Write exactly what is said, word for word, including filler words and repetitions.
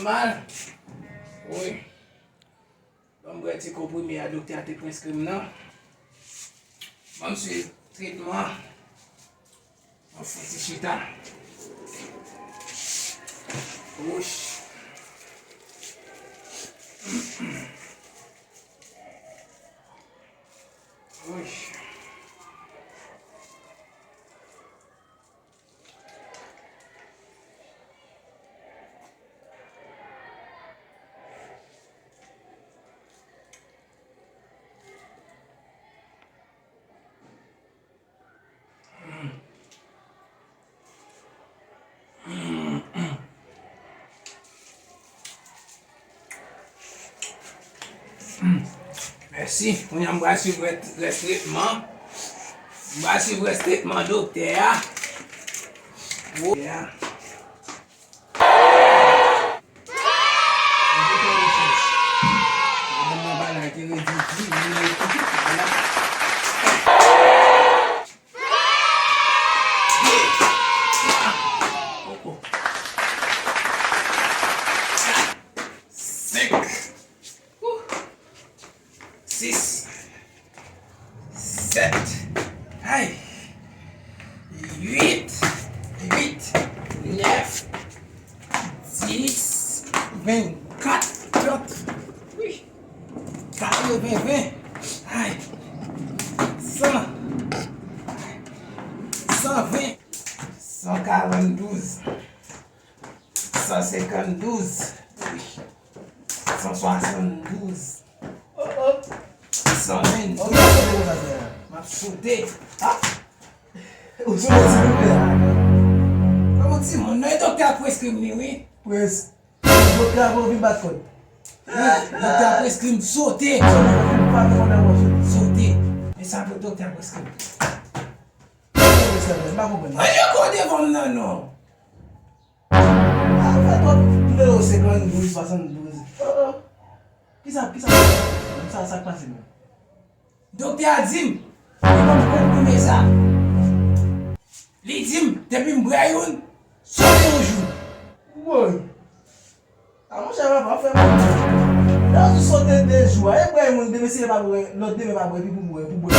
Mal. Wi. Ban m bwè ti konprime a doktè a te preskri m nan. Ban m swiv tretman an. Ban m fè ti chita. Wouch. Wouch. Mèsi. Kounye a m pral swiv rès, rès tretman. M pral swiv rès tretman doktè a. Wo-, ya. Madanm nan pa la, te redi di, li redi di, pa la. Senk. Sis. Sèt. Ay. Uit. Uit. Nèf. Dis. Vennkat. Trant. Wi. Katreven, ven. Ay. San. San ven. San karanndouz. San senkanndouz. Wi. San swasanndouz. Oh, oh. San venndouz. Ok, sote konsa, sè a. M ap sote. Ah! Ou sote silvouplè. Kòman timoun nan, e doktè a preskri m li, wi. Pres. Doktè a voye w vin bat kòd. Wi, doktè a preskri m sote. Sote, pa gen pwoblèm, sote. Sote. E sa pou doktè a preskri m. Sote, sè, m pa konprann. An yo kò devan m nan, non. A, fè twòp nimewo senkanndouz, swasanndouz. Oh, oh. Kisa, kisa, sa, sa k pase menm? Doktè a di m, li ban m konprime sa. Li di m, depi m bwè youn, sote yon jou. Woy! A, monchè, papa, fè m. Lè w di sote de jou a, e bwè youn, demen si e pa bwè, lòt demen pa bwè, epi pou bwè, pou bwè.